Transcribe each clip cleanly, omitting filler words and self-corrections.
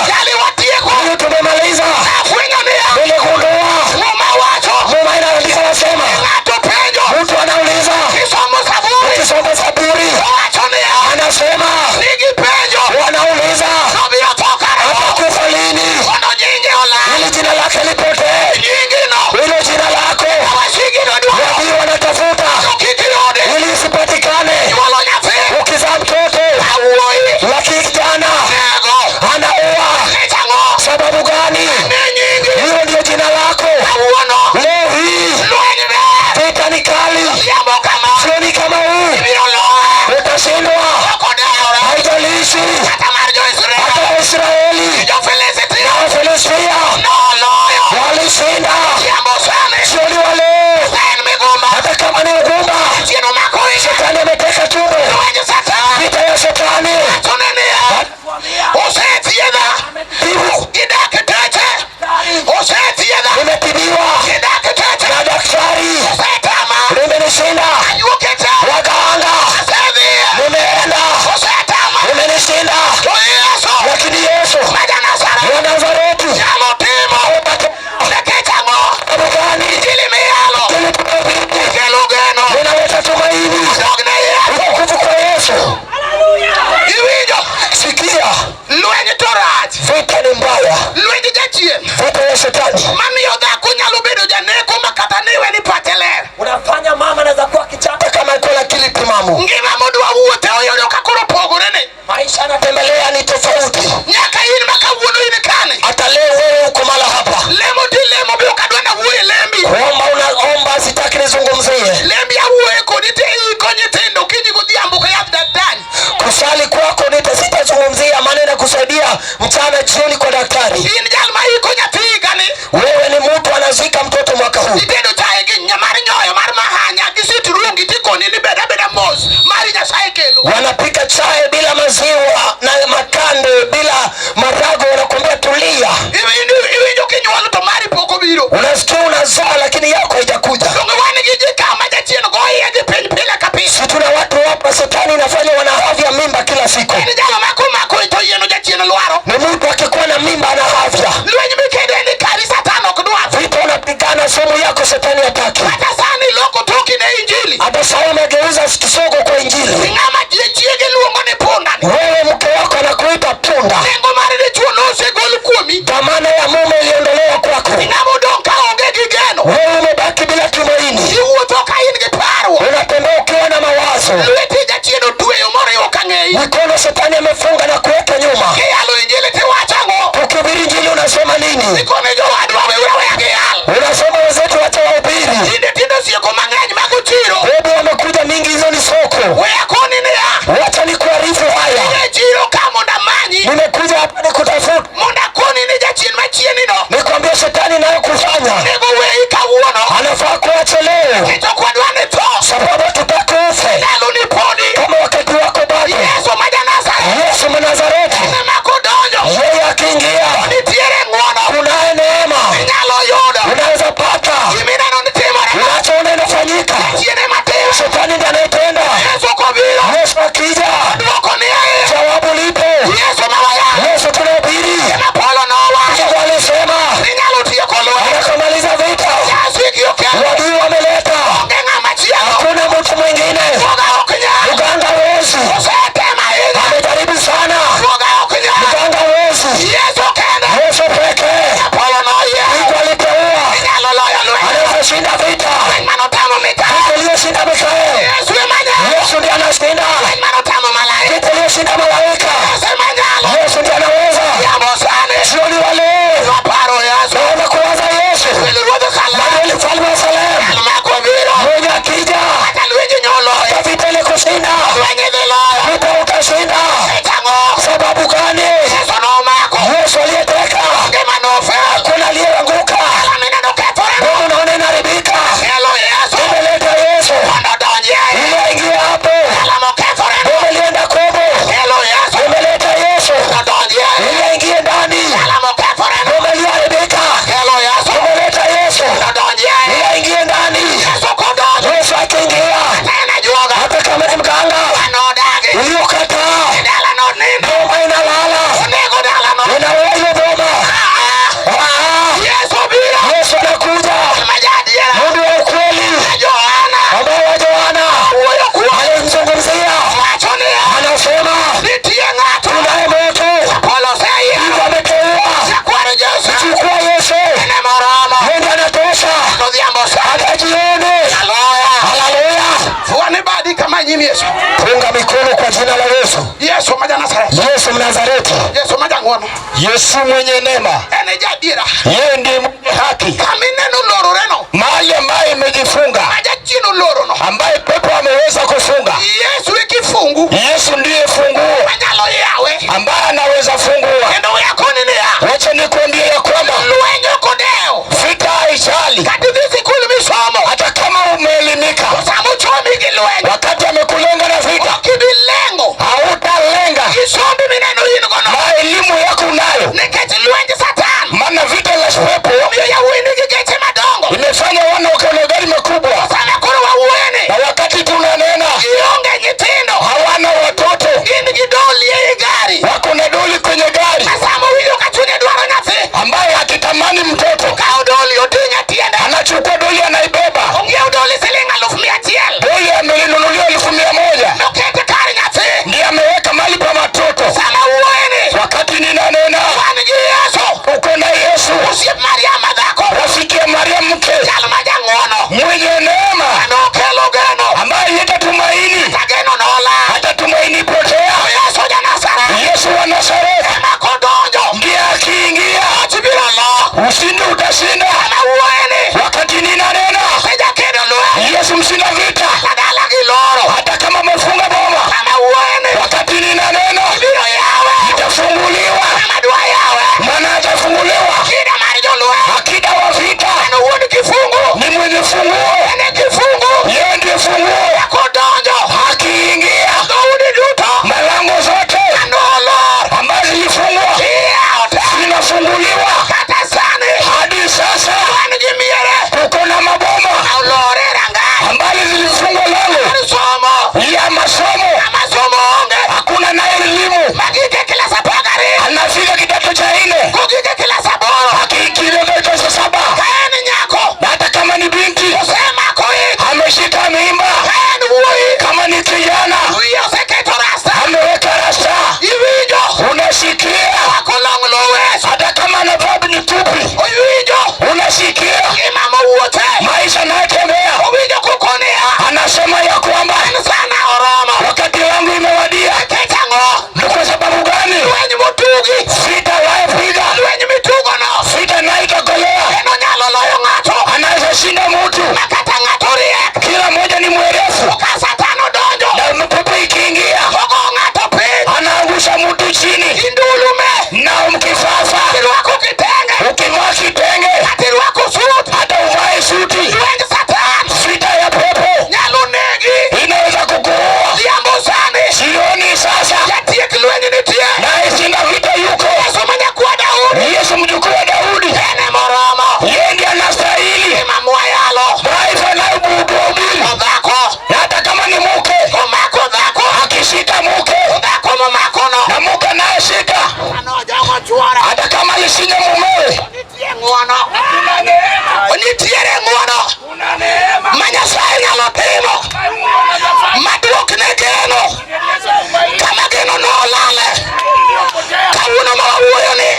Jali watieko. Huyu tumemaliza. Afwenyo niya. Niligundua Muma wacho. Muma inaandika nasema, Ng'ato penjo. mtu anauliza, Kisomo Zaburi. ukisoma Zaburi Owacho niya. anasema, Nigi penjo. wanauliza Obiro tho karang'o? atakufa lini Mondo nyinge olal. ili jina lake lipotee. Nyingi no. Hilo jina lako Wasigi dodwaro. nabii wanatafuta To kik iyude. ili isipatikane. Nyuolo nyathi. Ukizaa mtoto Awuoyi. lakini kijana Nego. anaua, Nikech ang'o? sababu gani? Ne nyingi. Hilo ndio jina lako. Kawuono. Leo hii Lweny ber. vita ni kali, Odhiambo kama. sioni kama huu Ibiro loye. utashindwa. Ok odewore. Haijalishi Kata mar jo-Israel. hata Waisraeli Jo-Filistia. na Wafilistia Noloyo. walishinda. Odhiambo sani. Sioni wa leo, En migumba. hata kama ni ugumba, Jachien omako iye. shetani ameteka tumbo. Lwenj Satan. Vita ya shetani Wachone niya. Osethiedha. Tibu. Gi dakteche. Osethiedha. Nimetibiwa Gi dakteche. na daktari, Osetama. limenishinda. Ayuok e ta. Waganga Asedhi. nimeenda, Osetama. limenishinda. To Yesu. Lakini Yesu Ma ja-Nazareth. wa Nazareti Nyalo timo. Nikech ang'o? sababu gani? Injili miyalo. Kelo geno. Ninaleta tumaini, Dog ne Yesu. utukufu kwa Yesu. Iwinjo. Sikia, Lweny to rach. vita ni mbaya, Lwenj jachien. vita ya shetani Mamiyo dhako nyalo bedo janeko ma kata niwe ni pache ler. unafanya mama anaweza kuwa kichaa kama alikuwa na akili timamu. Ngima modwa wuothe oyudo ka koro pogore ni. Maisha anatembelea ni tofauti. Nyaka in ma kawuono in kani. Hata leo wewe uko mala hapa, Lemo ti lemo be ok adwa nawuoye lembi. kuomba unaomba, sitaki nizungumzie. Lembi awuoye kodi te iko nyithindo okinyi godhiambo ka yath daktari. Kusali kwako nita sitazungumzia, maana inakusaidia mchana jioni kwa daktari. In jal ma iko nyathi higani. Wewe ni mtu anazika mtoto mwaka huu, Itedo chae gi mar nyoyo mar mahanya gi sit rungi tikoni ni bed abeda mos mari Nyasaye kelo. wanapika chai bila maziwa na makande bila marago, wanakuambia tulia. Iwinjo kinyuolo to mari pok obiro. Unasikia unazaa, lakini yako haijakuja. Donge wan gi ji kama jachien go iye gi piny pile ka pile. Si tuna watu hapa, shetani inafanya wanahavya mimba kila siku. En jalo ma komako to yieno jachien lwaro. Ni mtu akikuwa na mimba anahavya. Lweny mikede ni kari Satan ok dwar. Vita unapigana sumu yako, shetani hataki. Kata sani loko toki ne injili. Hata sasa umegeuza kisogo kwa injili. Ng'ama chiege luongo ni punda ni. Wewe mke wako anakuita punda. Nengo mar dichuo nosegol kuomi. Dhamana ya mume iliondolewa kwako. Ng'ama odong' ka onge gi geno. Wewe umebaki bila tumaini, Iwuotho ka in gi parruok. unatembea ukiwa na mawazo. Lweti jachien otweyo moriwo ka ng'eyi. Mikono shetani amefunga na kuweka nyuma. Kiyalo injili tiwacho ang'o? Ukihubiri injili unasema nini? Ikone jowadwa weuru aweya giyal. Unasema wenzetu wacha wahubiri. Tinde tinde osieko mang'eny mag chiro. Bebi wamekuja mingi, hizo ni soko. We akoni niya. Wacha nikuarifu haya, E chiro ka mondo amanyi. nimekuja hapa nikutafuta, Mondo akoni ni jachien machieni no. nikwambia shetani nayo kufanya Nego weyi kawuono. anafaa kuacha leo, Nikech ok wadwa ni tho. sababu hatutaki ufe Ndalo ni podi. kama wakati wako bado. Yesu ma ja-Nazareth. Yesu Mnazareti, Ema kodonjo. yeye akiingia, Nitiere ng'wono. kunaye neema, Inyalo yudo. unaweza pata Gimineno ni timore. unachoona inafanyika. Jachien ema timo. Shetani ndiye anayetenda. Yesu kobiro. Yesu akija, Dwoko ni ei. jawabu lipo. Yesu ma wayalo. Yesu tunahubiri, Ema Paulo nowacho. Mungu alisema Ninyalo tieko lweny. anakamaliza Odhiambo sani. Hata jioni. Haleluya. Haleluya. Fuane badi kama nyim Yesu. Punga mikono kwa jina la Yesu. Yesu ma ja-Nazareth. Yesu Mnazareti, Yesu ma jang'wono. Yesu mwenye neema, En e jaadiera. yeye ndiye mwenye haki. Kama ineno olororeno. Mahali ambaye imejifunga, Ma jachien olorono. ambaye pepo ameweza kufunga, Yesu e kifungu. Yesu ndiye funguo Manyalo yawe. ambaye anaweza fungua. Kendo we akoni niya. Wacha nikuambie ya kwamba Lweny ok odewo. vita haijali, Kata idhi sikul misomo. hata kama umeelimika, Sama ochomi gi lweny. wakati amekulenga na vita, Ok ibi lengo. hautalenga Gi sombi mineno in gono. na elimu yako unayo, Nikech lwenj Satan. maana vita la pepo Omiyo yawuoyi nigi geche madongo. imefanya wana wako na gari makubwa, Sama koro wawuoyoni. na wakati tunanena Gionge nyithindo. hawana watoto, Gin gi doli ei gari. wako na doli kwenye gari, Ma sama owinjo ka chunye dwaro nyathi. ambaye akitamani mtoto Okawo doli oting'o e tiende. anachukua doli anaibeba. Ong'iew doli siling 100,000. Doli amelinunuliwa 100,000, Nokete kar nyathi. ndiye ameweka mali pa watoto. Sama wuoyeni. Wakati ninanena Wan gi Yesu. uko na Yesu, Osiep Mariam madhako. rafiki ya Maria mke Jal ma jang'wono. mwenye neema, Manokelo geno. ambaye leta tumaini, Kata geno nolal. hata tumaini potea. Yesu ja Nazareth. Yesu wa Nazareti Ema kodonjo. ndiye akiingia, Loch biro lo. ushindi utashinda. Sama wuoyeni. Wakati ninanena Osejakedo lweny. Yesu mshinda vita, Kadala gi loro. hata kama amefunga boma. Sama wuoyeni. Wakati ninanena Ibiro yawe. itafunguliwa, Sama dwa yawe. maana atafunguliwa. Akida mar jolweny. Akida wa vita En owuon kifungu. ni mwenye funguo, En e kifungu. yeye ndiye funguo. Kodonjo. Akiingia Dhoudi duto. malango zote Manolor. ambazo zilifungwa Iyawo te. zinafunguliwa Kata sani. hadi sasa. Wan gi miere. Kuko na maboma Olor e rangach. ambazo zilifungwa lango Mar somo. ya masomo, Kama somo onge. hakuna naye elimu. Magike kilas 12. Anafika kidato cha nne, Kogike kilas 8. akiingia kidato cha saba, Ka en nyako. na hata kama ni binti Osemako ich. ameshika mimba, Ka en wuoyi. kama ni kijana Wiye oseketo rasta. ameweka rasta, Iwinjo. unasikia Orwako long lowes. hata kama anavaa ni tupi, Owinjo. unasikia Ngima mowuothe. maisha anayotembea. Owinjo kokonia. Anasema ya kwamba En sana oromo. wakati wangu imewadia. Nikech ang'o? Ni kwa sababu gani? Lweny motugi. Vita wayepiga Lweny mitugono. vita nayo itakolea, En onyalo loyo ng'ato. anaweza shinda mtu. Ma kata ng'ato riek. Kila mmoja ni mwerevu, Ka Satan odonjo. na pepo ikiingia Ogo ng'ato piny. anaangusha mtu chini, Indulume. na mkifafa, Irwako kitenge. ukivaa kitenge, Kata irwako sut. hata uvae suti, Lwenj Satan. vita ya pepo Nyalo negi. inaweza kukuua. Odhiambo sani. Sioni sasa, Jatiek lweny nitie. naye shinda vita yuko Yesu ma nyakwa Daudi. Yesu mjukuu wa Daudi, En emoromo. yeye ndiye anastahili Ngima mwayalo. taifa nayobuhubiri, Odhako. na hata kama ni mke Omako dhako. akishika mke Dhako momakono. na mke anayeshika, Anojogo chuora. hata kama alishinda mumewe, Nitie ng'uono. Nitiere ng'uono. Ma Nyasaye nyalo timo. Maduokne geno. Kama geno nolale. Kawuono ma wawuoyo ni.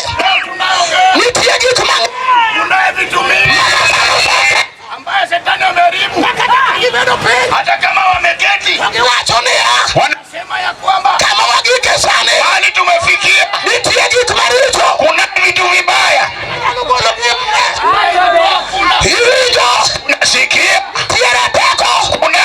Nitie gik mang'eny. Ambaye shetani ameharibu, Makata gibedo piny. hata kama wameketi To giwacho niya. wanasema ya kwamba Kama wagike sani. mahali tumefikia, Nitie gik maricho. kuna vitu vibaya Manyalo golo gi ode. Iwinjo. unasikia, Nitiere teko. kuna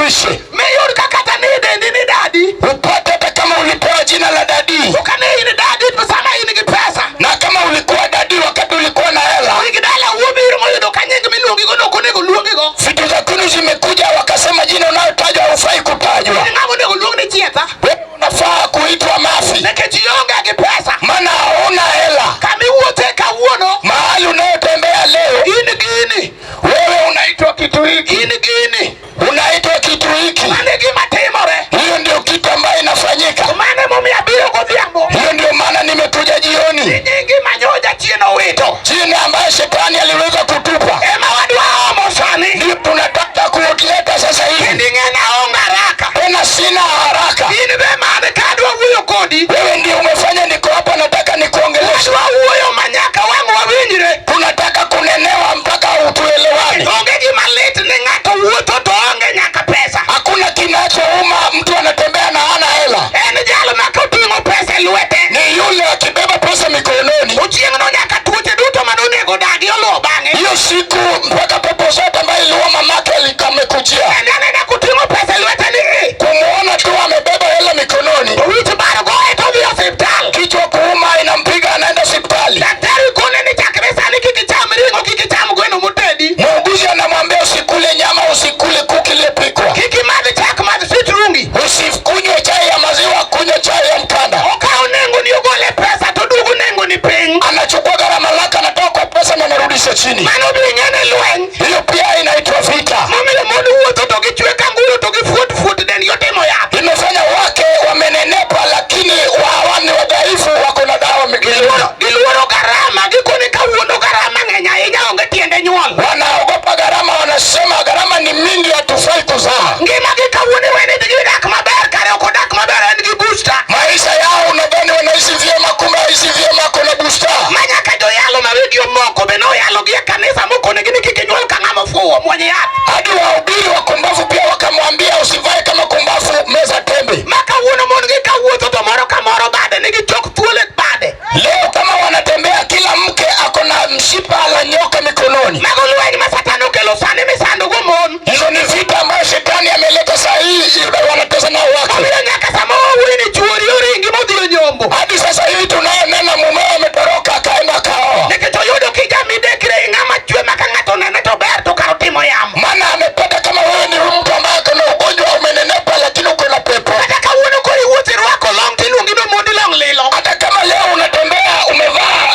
Urekebishe. Miyud ka kata ni dendi ni daddy, Upate hata kama ulipewa jina la daddy, to kane in daddy to sama in gi pesa, na kama ulikuwa daddy wakati ulikuwa na hela, ring dala wuo biro moyudo ka nying miluongigo nok onego luongigo. Vitu za kwenu zimekuja, wakasema jina unayotajwa haufai kutajwa. In ng'ama onego luong ni chietha, Wewe unafaa kuitwa Mafi, nikech ionge gi pesa. maana hauna hela. Kama iwuothe kawuono, Mahali unayotembea leo, in gini, wewe unaitwa kitu hiki, in gini. Unaitwa kitu hiki. Mano e gima timore. Hiyo ndio kitu ambayo inafanyika. Mano emomiyo abiro godhiambo. Hiyo ndio maana nimekuja jioni. Nyingi manyo jachien owito. Jina ambayo shetani aliweza kutupa Ema wadwa omo sani. ndio tunataka kuuleta sasa hivi. Kendo ing'e naonge haraka. Tena sina haraka. In be man kadwa wuoyo kodi. Wewe ndio umefanya niko hapa, nataka nikuongeleshe. Wadwa wuoyo manyaka wang' wawinjre. Tunataka kunenewa mpaka utuelewane. Onge gima lit ni ng'ato wuotho to onge nyaka pesa. Hakuna kinachouma mtu anatembea na hana hela. En jal ma koting'o pesa e lwete. Ni yule akibeba pesa mikononi, Ochieng'no nyaka tuoche duto manonego dagi oluwo bang'e. hiyo siku mpaka pepo zote ambaye iliua mamake likamekujia. En anena koting'o pesa e lwete ni Kumuona tu amebeba hela mikononi, to wich bar goye to odhi osiptal. Kichwa kuuma inampiga, anaenda hospitali. Daktari kone ni chakre sani kik icham ring'o, kik icham gweno motedi. Muuguzi anamwambia usikule nyama, usikule kuku iliyopikwa, Kik imadh chak, madh sitrungi. Usikunywe chai ya maziwa, kunywa chai ya mkanda. Okawo nengo ni ogole pesa to oduogo nengo ni piny. Anachukua gharama lake, anatoa kwa pesa na anarudisha chini. Mano be ing'ene lweny. Hiyo pia inaitwa vita. Momiyo mon wuotho to gichwe ka nguro to gifuot fuot dendgi otimo yath. Imefanya wake wamenenepa, lakini hawa ni wadhaifu, wako na dawa miguuni. Giluoro gharama, gikone kawuono gharama ng'eny ahinya onge tiende nyuol. Wanaogopa gharama, wanasema gharama ni mingi, hatufai kuzaa. Ngima gi kawuono iweni gidak maber, kare ok odak maber, en gi booster. Maisha yao unadhani wanaishi vyema, kumbe haishi vyema, kuna booster. Ma nyaka joyalo ma wigi omoko be noyalo gi e kanisa mokonegi ni kik inyuol ka ng'ama ofuwo muony yath. Hadi wahubiri wakumbavu pia wakamwambia usivae kama kumbavu, meza tembe. Ma kawuono mon gi kawuotho to moro ka moro bade nigi chok thuol e bade. Leo kama wanatembea, kila mke ako na mshipa la nyoka mikononi. Mago lweny ma Satan okelo sani misando go mon. Hizo ni vita ambayo shetani ameleta saa hii, wanatesa nao wake. Omiyo nyaka sama wawuoyi ni chuori oringi modhi onyombo. Hadi sasa hivi tunayonena mumeo ametoroka akaenda akaoa. Nikech oyudo kija midekre ng'ama chwe ma ka ng'ato onene to ber to kar otimo yamo. Maana amepata kama wewe ni mtu ambaye ako na ugonjwa umenenepa, lakini uko na pepo. Kata kawuono koro iwuotho irwako long tiluongi ni omondi long lilo. Hata kama leo unatembea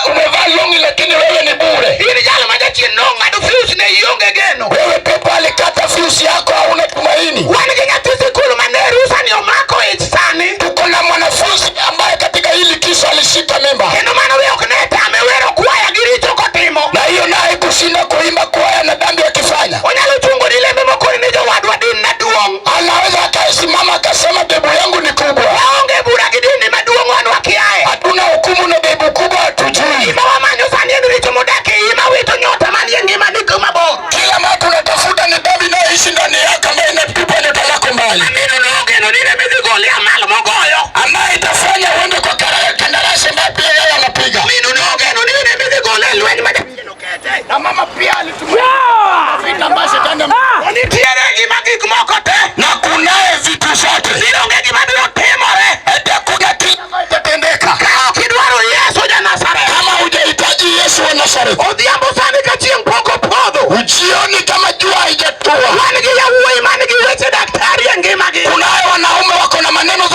umevaa longi lakini wewe ni bure. In jal ma jachien nong'ado fuse ne ionge geno. Wewe pepo alikata fuse yako, hauna tumaini. Wan gi nyathi sikul mane rusa ni omako ich sani. Tuko na mwanafunzi ambaye katika hili kisa alishika mimba. Kendo mano we ok ne tame wero kwaya gi richo kotimo. Na hiyo naye kushinda kuimba kwaya na dhambi akifanya. Onyalo chungo ni lembe mokoni ni jowadwa din maduong'. Anaweza akasimama akasema dhehebu yangu ni kubwa. Waonge bura gi dini maduong' wan wakiaye. Hatuna hukumu na dhehebu kubwa hatujui. Gima wamanyo sani en richo modak e iyi mawito nyota manie ngimani kuma bor. Kila mara tunatafuta ni dhambi inayoishi ndani yako ambayo inatupa nyota lako mbali. Amino nogeno ni ne midhi gole amal mogoyo. Ambayo itafanya uende kwa kandarasi ambayo pia yeye anapiga. Minu nogeno ni ne midhi gole e lweny ma jachien okete. Na mama pia alitumia vita ambayo shetani Nitiere gima gik moko te. Na kunaye vitu zote. Onge gima biro timore. Eti hakuna kile ambayo itatendeka. Ka ok idwaro Yesu ja Nazareth. Kama hujahitaji Yesu wa Nazareth. Odhiambo sani ka chieng' pok opodho. Ujioni kama jua haijatua. Wan gi yawuoyi man gi weche daktari e ngimagi. Kunaye wanaume wako na maneno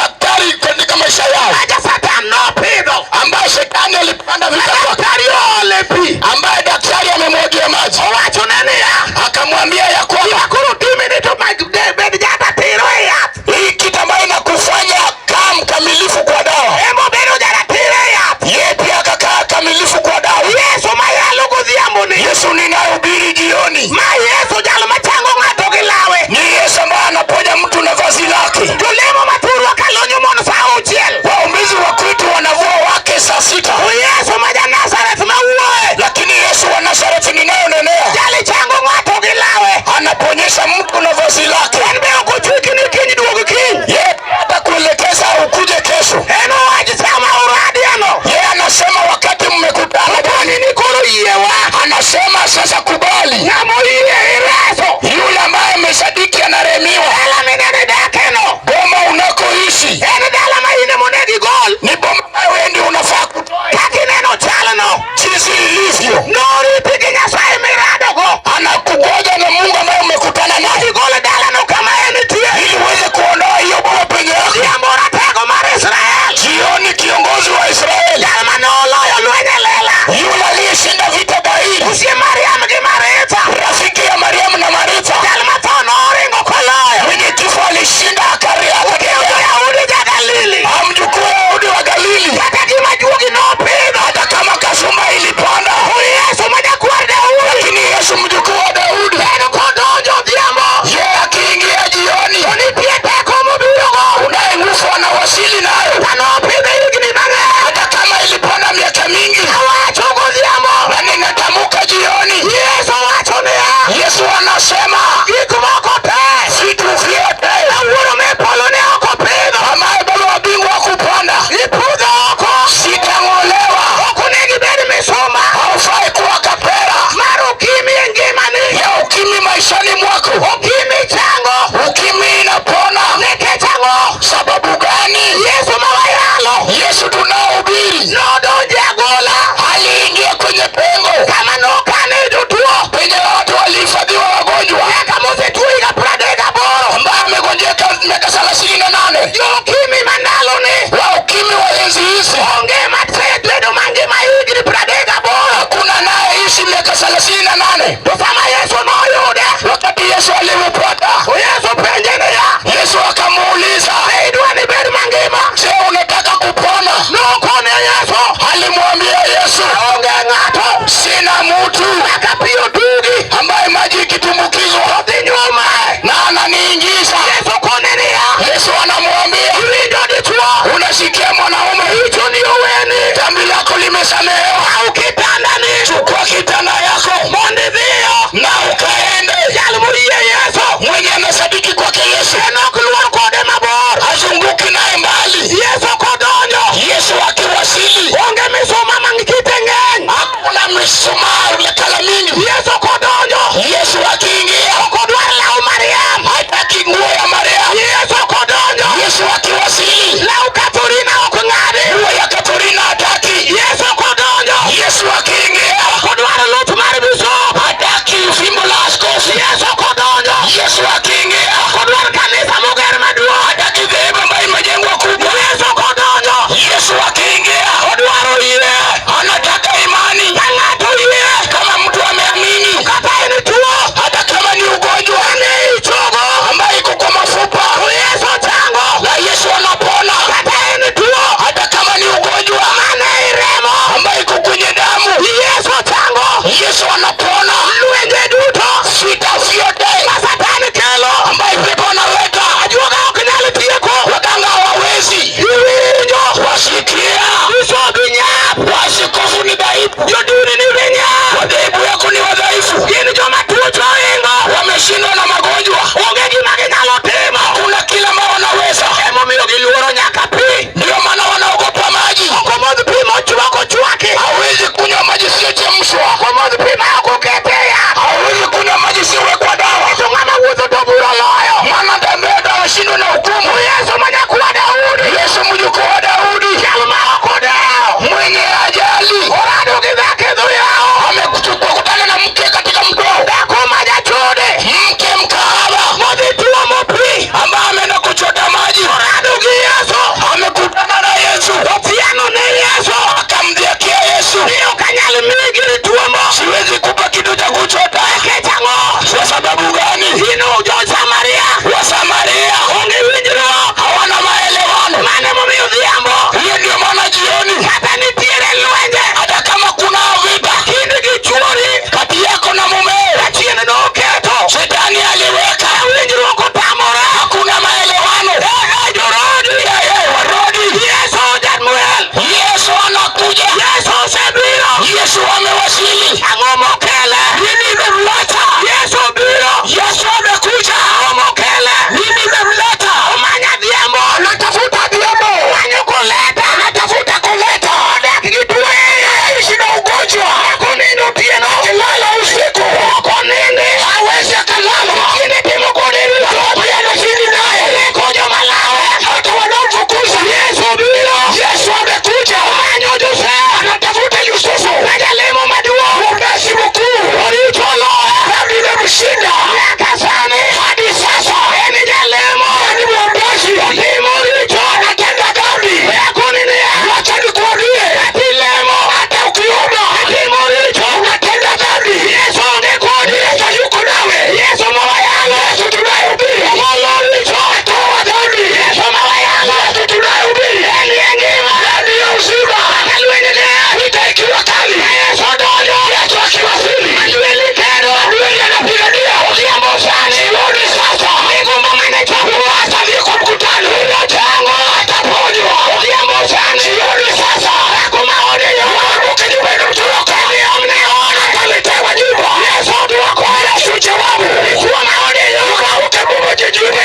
ananiingiza. Yesu kone niya. Yesu anamwambia, Iwinjo dichuo. unasikia mwanaume, Richoni oweni. dhambi lako limesamehewa. Kaw kitandani. Chukua kitanda yako Mondo idhiyo. na ukaende. Jal moyie Yesu. Mwenye amesadiki kwake Yesu En ok luor kode mabor. hazunguki naye mbali. Yesu kodonjo. Yesu akiwasili, Onge misuma ma kite ng'eny. hakuna misumari na kala mingi. Yesu kodonjo. Yesu akiingia, Ok odwar law Mariam. hataki nguo ya Mariamu. Yesu kodonjo. Yesu akiwasili, Law Katorina ok ng'adi. nguo ya Katorina hataki. Yesu kodonjo. Yesu akiingia, Ok odwar luth mar bishop. hataki fimbo la askofu. Yesu kodonjo. Yesu akiingia, Ok odwar kanisa moger maduong'. hataki dhehebu ambayo imejengwa kubwa. Yesu kodonjo. Yesu akiingia, Odwaro yie. anataka imani. Ka ng'ato yie. Kama mtu ameamini, Kata en tuo. hata kama ni ugonjwa Mane ichogo. ambayo iko kwa mafupa, To Yesu chango. na Yesu anapona. Kata en tuo. Hata kama ni ugonjwa Mane iremo. ambayo iko kwenye damu, Yesu chango. Yesu anapona. Lwenje duto. Vita vyote Ma Satan kelo. ambayo pepo analeta, Ajuoga ok nyal tieko. waganga hawawezi. Iwinjo. Wasikia Bisobi nyap. waskofu ni dhaifu, Jodini ni be nyap. madhehebu yako ni wadhaifu, Gin joma tuoche ohingo. wameshindwa na magonjwa, Onge gima ginyalo timo. hakuna kila ambao wanaweza. Emomiyo giluoro nyaka pi. Ndio maana wanaogopa maji. Ok omodh pi mochwak ochwaki. Hawezi kunywa maji siyochemshwa, Ok omodh pi ma ok okete yath. hawezi kunywa maji siyowekwa dawa. To ng'ama wuotho to bura loyo. Maana tembea atashindwa na hukumu. Yesu ma nyakwa Daudi. Yesu mjukuu wa Daudi, Jal ma ok odewo. mwenye ajali Orado gi dhako e dho yawo. amekuchukua kutana na mke katika mto, Dhako ma jachode. mke mkahaba Modhi tuomo pi. ambaye ameenda kuchota maji, Orado gi Yesu. amekutana na Yesu, Othiano ne Yesu. akamdhiakia Yesu, Ni ok anyal miyi gir tuomo. siwezi kupa kitu cha kuchota. Nikech ang'o? Kwa sababu gani? In jo-Samaria. Wasamaria Onge winjruok. hawana maelewano. Mano emomiyo odhiambo. Hiyo ndio maana jioni, Kata nitiere lwenje. hata kama kuna vita Kindi gi chuori. kati yako na mumeo, Jachien noketo. shetani aliweka, Winjruok otamore. hakuna maelewano. Eh, eh, jorodi. Eh, warodi, Yesu Jamuel. Yesu anakuja, Yesu osebiro. Yesu amewasili. Ang'o mokele? Nini imemleta? Yesu obiro. Yesu amekuja. Ang'o mokele? Nini imemleta? Omanyo adhiambo. Anatafuta adhiambo, Omanyo koleta. anatafuta kuleta, Odak gi tuo e anaishi na ugonjwa, Ok onind otieno. akilala usiku Ok onindi. hawezi akalala. Kinde timo kode richo. Pia anazidi naye, Oleko joma lawe. hata wanaomfukuza. Yesu obiro. Yesu amekuja, Omanyo Josef. anatafuta Yusufu, Ma jalemo maduong'. mwombezi mkuu. Oricho oloye. Dhambi imemshinda Nyaka sani. hadi sasa. En jalemo. Ni mwombezi, Otimo richo. anatenda dhambi. Akoni niya. Wacha nikuambie, Kata ilemo. hata ukiomba Itimo richo. unatenda dhambi, Yesu onge kodi. Yesu yuko nawe. Yesu mawayalo. Yesu tunayehubiri Ogolo richo. toa dhambi. Yesu mawayalo. Yesu tunayehubiri En e ngima. ndiyo uzima. Kata lweny ger. Vita ikiwa kali, Yesu donjo. Yesu akiwasili, Lweny kedo. adui anapigania. Odhiambo sani. Jioni sasa, Migumba mane chokruok. hata kwa mkutano Yudo chango. ataponywa. Odhiambo sani. Jioni sasa, Dhako ma ode yo. mwanamke nyumbani mtoroka, Miomne ode. ataletewa nyumba. Yesu dwoko. Yesu jawabu, Dichuo ma ode yo. mwanamke mume jijini,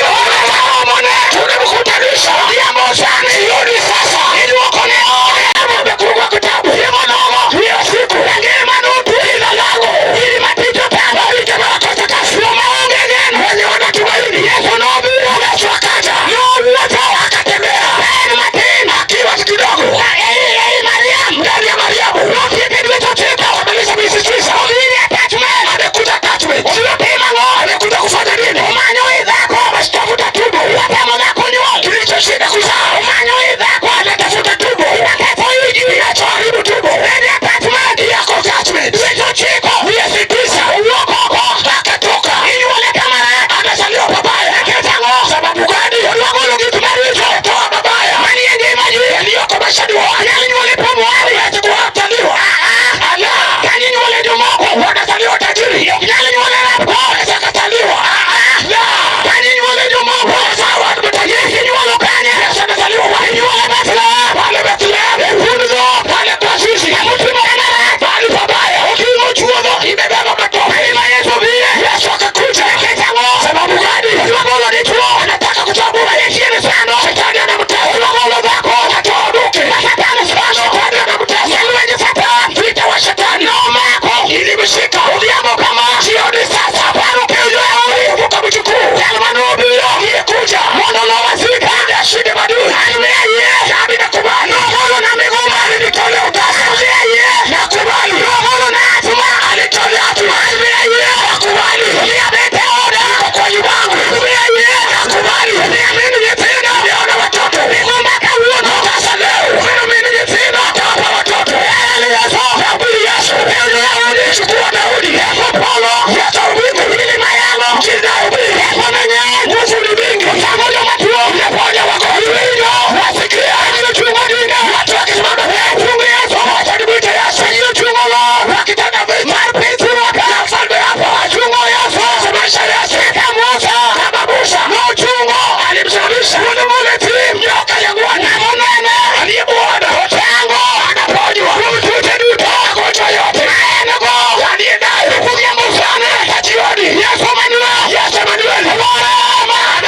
Romone. tunamkutanisha. Odhiambo sani. Jioni sasa, Iduokone ode. amekuwa kitabu Chiemo nogo. hiyo siku Ngima notwe. jina lako Iri matich otamo. Vita wakosa kazi, Joma onge geno.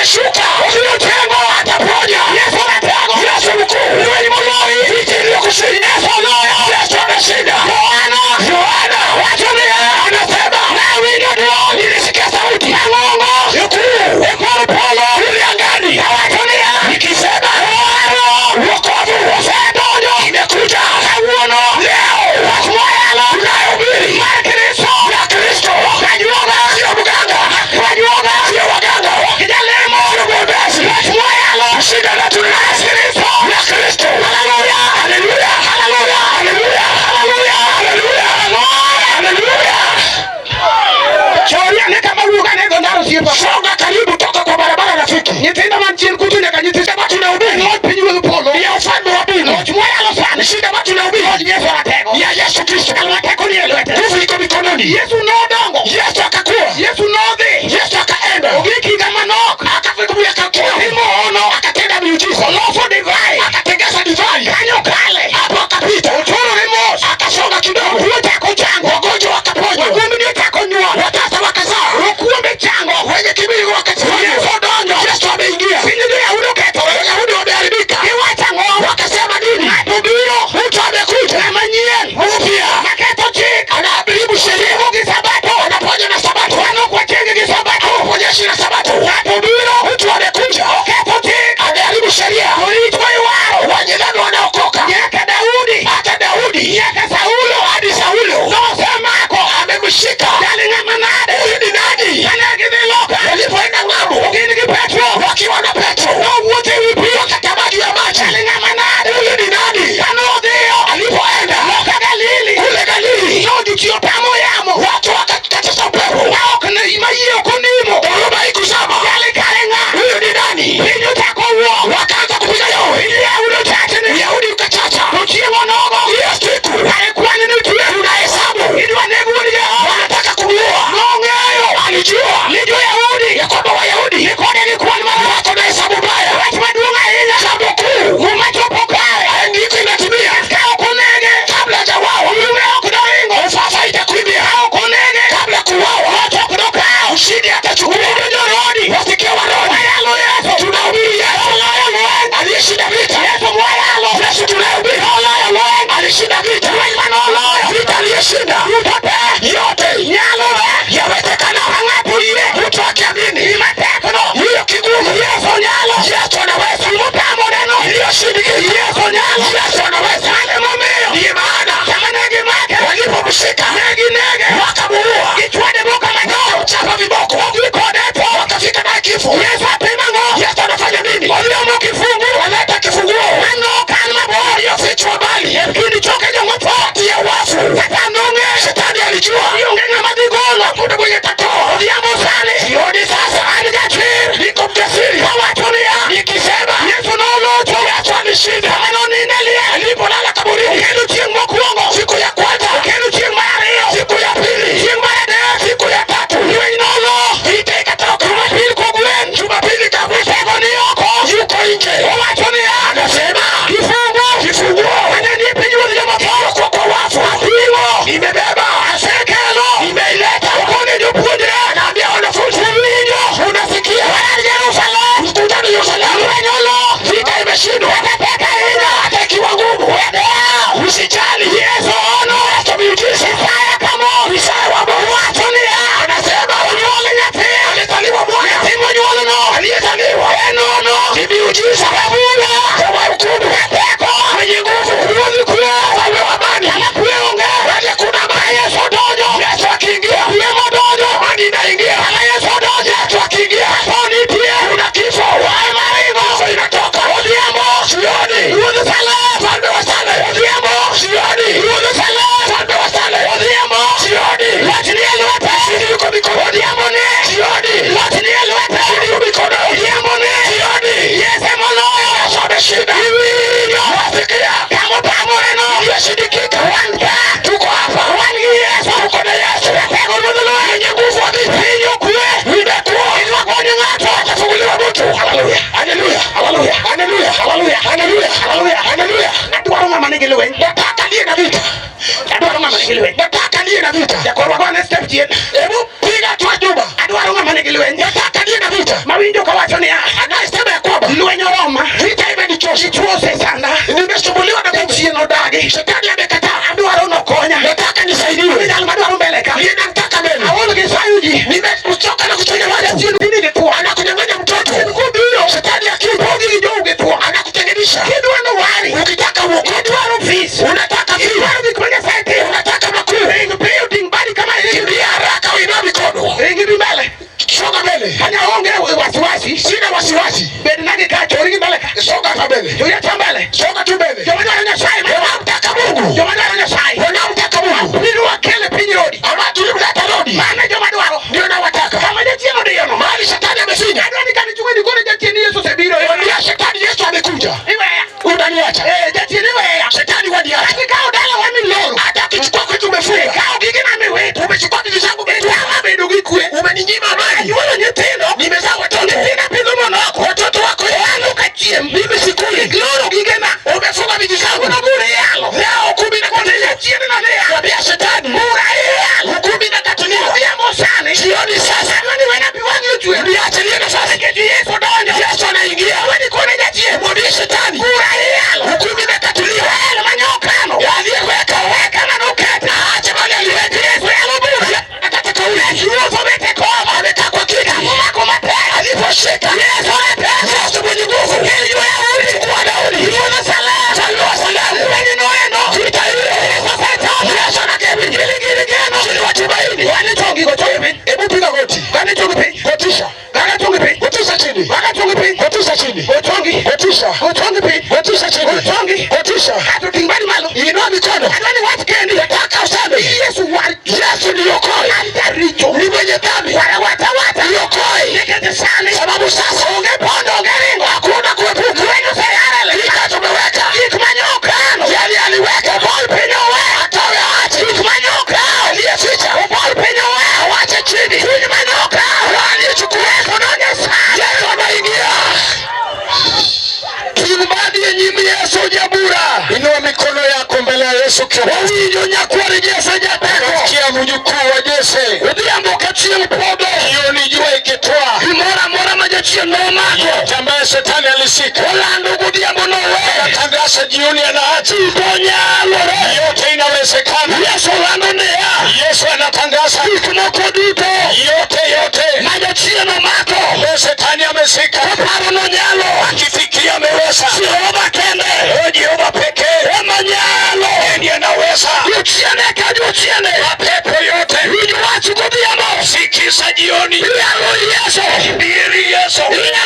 Ameshuka. Obiro ataponya. Yesu anatego. Yesu mkuu. Lweny moloyi. Vita iliyokushinda. Yesu oloyo. Yesu ameshinda. Yohana. Yohana. Wacho niya. Anasema. Nawinjo dwol. Nilisikia sauti. Mang'ongo. Mkuu. E kor polo. Kule angani. Awacho niya. Nikisema. Wokovu. Osedonjo. Imekuja. Kawuono. Leo. Wach mwayalo. Tunayohubiri. Mar Kristo. Ya Kristo. Ok ajuoga. Sio mganga. Ajuoga. Sio waganga. Ok jalemo. Sio mwombezi. Wach mwayalo. Shida la tunayo. Kristo. Ya Kristo. Haleluya. Haleluya. Haleluya. Haleluya. Haleluya. Haleluya. Haleluya. Chori ane kama wuok ane go ndaro osiepa. Songa karibu toka kwa barabara rafiki. Nyithindo man chien kucho nyaka nyithindo Kama tunahubiri loch pinyruodh polo. ni ya ufalme wa mbingu. Loch mwayalo sani. Shida watu tunahubiri Loch Yesu ratego. ni ya Yesu Kristo. Kalma teko ni e lwete. Nguvu iko mikononi. Yesu nodongo. Yesu akakua. Yesu nodhi. Yesu akaenda. Ogik higa manok. Akakuya akakua. Otimo hono. Akatenda miujiza. Oloso divai. Akatengeza divai. Kanyo kale. Hapo akapita. Ochorore mos. Akasonga kidogo. Tuo chako chango. Wagonjwa wakaponywa. Wagumbni ochako nyuol. Watasa wakazaa. Rokuombe chango. Wenye kibiri wakachukua. Yesu odonjo. Yesu ameingia. Piny jo-Yahudi okethore. Wayahudi wameharibika. Giwacho ang'o? Wakasema nini? Ng'ato biro. Mtu amekuja. Ng'ama nyien. Mpya. Maketho chik. Anaharibu sheria. Chiemo gi sabato. Anaponya na sabato. Wan ok wacheng gi sabato. Hawaponyeshi na sabato. Ng'ato biro. Mtu amekuja. Oketho chik. Ameharibu sheria. Joricho iwaro. Wenye dhambi wanaokoka. Nyaka Daudi. Hata Daudi. Nyaka Saulo. Hadi Saulo. Nosemako. Amemshika. Jali ng'ama nade? Huyu ni nani? Kane gidhi loka. Walipoenda ng'ambo. Gin gi Petro. Wakiwa na Petro. Nowuotho ewi pi. Wakatambaa juu ya maji. Jali ng'ama nade? Huyu ni nani? Kane odhiyo. Alipoenda Loka Galili. kule Galili. Nojuchi otamo yamo. Watu wakakatisha upepo. Ma ok ne ma yie ok onimo. Dhoruba haikuzama. Jali kare ng'a? Huyu ni nani? Piny ochako wuok. Wakaanza kupiga yowe. Yahudi ochachni. Uyahudi ukachacha. To chieng' onogo. Hiyo siku Kare kwan nitie. tunahesabu. Idwa neg wuod Jehova. Wanataka kumuua. Nong'eyo. Alijua Ni jo-Yahudi. ya kwamba Wayahudi Ni kode gi kwan marach. wako na hesabu mbaya. Wach maduong' ahinya. Jambo kuu Muma chopo kare. andiko inatimia Ka ok onege. kabla hajauawa. Ume ok doringo. Ufafa itakuimbia Ka ok onege. kabla kuuawa. Loch ok dokaw. Ushindi atachukua. Winjo jo-Rodi. Wasikia Warodi. Wayalo Yesu. Tunahubiri Yesu Oloyo lweny. aliyeshinda vita. Yesu mwayalo. Yesu tunayehubiri Oloyo lweny. alishinda vita. Lweny manoloyo. Vita aliyeshinda Duto te. yote Nyalore. yawezekana. Ka ng'ato oyie. Mtu akiamini Gima tekno. hiyo kigumu, Yesu nyalo. Yesu anaweza. Gimotamoreno. Iliyoshindikana Yesu nyalo. Yesu anaweza. Mano emomiyo. Ndiyo maana Sama ne gimake. walipomshika Ne ginege. wakamuua, Gichwade boka matho. chapa viboko, Odhi kode e tho. wakafika naye kifo. Yesu atimo ang'o? Yesu anafanya nini? Odhi kifungu. Waleta kifunguo Mano okan mabor. iliyofichwa mbali E kind choke jomotho. kati ya wafu. Satan nong'eyo. Shetani alijua Ni onge ng'ama dhi golo. hakuna mwenye tatoa. Odhiambo sani. Jioni sasa An jachir. niko mjasiri, Awacho niya. nikisema Yesu nolocho. Yesu alishinda. Sama nonindo e liel. Alipolala kaburini, Okelo chieng' mokwongo. siku ya kwanza, Okelo chieng' mar ariyo. siku ya pili, Chieng' mar adek. siku ya tatu, Lweny nolo. vita ikatoka. Jumapil kogwen. Jumapili kabisa, Tego ni oko. yuko nje, Owacho niya. anasema Kifungu. kifunguo Mane nie pinyruodh jomotho. iliyokuwa kwa wafu Ating'o. nimebeba, Asekelo. nimeileta. Okone jopuonjre. Anaambia wanafunzi, Uwinjo. unasikia? Wayar Jerusalem. Mkutano Yerusalemu, Lweny olo. vita imeshindwa, Kata tek ahinya. hata ikiwa ngumu, usijali. Yesu ono. Yesu miujiza. Isaya kamo. Isaya wa Mungu Owacho niya. anasema Onyuol nyathi. alizaliwa mwana, Nyathi monyuolno. aliyezaliwa En ono. ni miujiza. Rabula. Kwa hukumu, Teko. mwenye nguvu, Ruodh kwe. mfalme wa amani. Kama kwe onge. Wale kuna amani. Yesu donjo. Yesu akiingia, Kwe modonjo. amani inaingia. Kama Yesu donjo. Yesu akiingia, Tho nitie. kuna kifo. Wae maringo. Kifo inatoka. Odhiambo. Jioni, Ruodh Salem. mfalme wa Salem. Odhiambo. Jioni, Ruodh Salem. mfalme wa Salem. Odhiambo. Jioni, Loch ni e lwete. ushindi yuko mikononi. Odhiambo ni. Jioni, Loch ni e lwete. ushindi yuko mikononi. Odhiambo ni. Jioni, Yesu moloyo. Yesu ameshinda. Iwinjo. Wasikia Kama otamoreno. iliyoshindikika. Wan ka. Tuko hapa, Wan gi Yesu. tuko na Yesu Ratego ruodh lweny. mwenye nguvu wa vita. Piny okwe. Imekuwa Idwa konyo ng'ato. atafunguliwa mtu. Haleluya. Haleluya, Haleluya. haleluya, Haleluya. haleluya, Haleluya. haleluya. Adwaro ng'ama nigi lweny. Nataka aliye na vita, Adwaro ng'ama nigi lweny. nataka aliye na vita. Jakorwa gone step chien. Hebu piga hatua nyuma. Adwaro ng'ama nigi lweny. Nataka aliye na vita Mawinjo kawacho niya. wasiwasi. Bed nagi ka chori gi mbele ka. Songa hapa mbele. Chori acha mbele. Songa tu mbele. Joma dwaro Nyasaye. Wanaomtaka Mungu. Joma dwaro Nyasaye. Wanaomtaka Mungu. Biro wakele piny rodi. Ama tulimleta rodi. Mano joma dwaro. Ndio nawataka. Kama jachien odiyono. Mahali shetani amefinya. Adwa ni kani chunga nikone jachien Yesu osebiro. Mwambia shetani Yesu amekuja. Iweya. Utaniacha. Eh, jachien iweya. Shetani waniacha. Akikawo dalawa miloro. Hata akichukua kitu umefunga. Ikawo gigena miwito. Umechukua vitu zangu umetupa. Ikawa bedo gi kwe. Umeninyima amani. Anyuolo nyithindo. Nimezaa watoto. Nyithinda pidho monoko. Watoto wako An ok achiem. Mimi sikuli. Iloro gigena. Umefunga vitu zangu. Kuna bura iyalo. Leo kumi na Kone jachien no ni yalo. Mwambia shetani. Bura iyalo. Hukumu inakatiliwa. Odhiambo sani. Jioni sasa. Adwa ni wena pi wang'i ochwer. Niachilie nafasi. Nikech Yesu donjo. Yesu anaingia. Adwa ni kone jachien. Mwambie shetani. Bura iyalo. Hukumu inakatiliwa. Yalo manyokano. Aliyeweka Weka manoketa. aache mali aliweka. Yesu yalo bura. Akata kauli. Yesu obet e kom. Amekaa kwa kiti. Omako matek. Aliposhika. Yesu ratego. Yesu mwenye nguvu. Kel Daudi. Chukua Daudi. Ruodh Salem. Mfalme wa Salemu. Lweny noeno. Vita hiyo. Yesu osechomo. Yesu anaketi. Gili geno. Chini wa tumaini. Wani chongi go chongi piny. Hebu piga goti. Gani chongi piny. Gotisha. Gani chongi piny. Gotisha chini. Waga chongi piny. Gotisha chini. Go chongi. Gotisha. Go chongi piny. Gotisha chini. Go chongi. Gotisha. Kato ting' badi malo. Inua mikono. Adwa ni wach kendi. Nataka useme. Yesu war. Yesu niokoe. An jaricho. Ni mwenye dhambi. Wara wata wata. Niokoe. Nikech sani. Sababu sasa Onge pondo onge ringo. hakuna kuepuka. Lweny oseyarele. Vita tumeweka. Gik manyokano. Yale aliweka. Obol piny owe. Atoe aache. Gik manyokano. Aliyeficha. Obol piny owe. Awache chini. Chuny manyokano. Aliyechukua. Yesu donjo sani. Yesu anaingia. Kimbadi nyim Yesu jabura. Inua mikono yako mbele ya Yesu Kristo. Wawinjo nyakwar Jesse jateko. Nasikia mjukuu wa Jese. Odhiambo ka chieng' podho. Jioni jua ikitwaa. Gimoro amora ma jachien nomako. Yote ambaye shetani alishika. Olando godhiambo nowe. Anatangaza jioni anaacha. Onyalore. Yote inawezekana. Yesu lando niya. Yesu anatangaza Gik moko duto yote yote ma jachien omako. ambaye shetani ameshika. Oparo nonyalo. Akifikiria ameweza. Jehova kende. O Jehova pekee Ema nyalo. ndiye anaweza. Jochiende ka jochiende. Mapepo yote Winj wach godhiambo. sikiza jioni. Iyalo Yesu. Hubiri Yesu. Iyalo